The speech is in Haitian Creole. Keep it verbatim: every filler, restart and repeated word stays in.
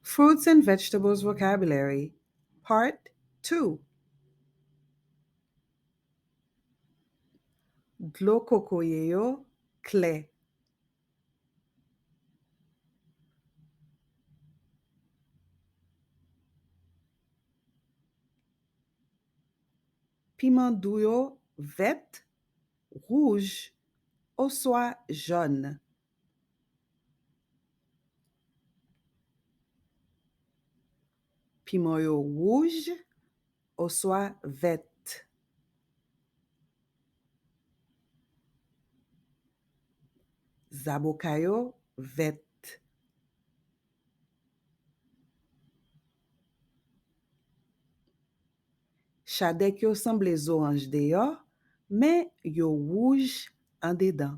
Fruits and Vegetables Vocabulary, Part two. Dlo kokoye yo klè. Piman dou yo vèt, wouj, oswa jòn. Piman yo wouj oswa vèt. Zaboka yo vèt. Chadèk yo sanble zoranj deyò, men yo wouj andedan.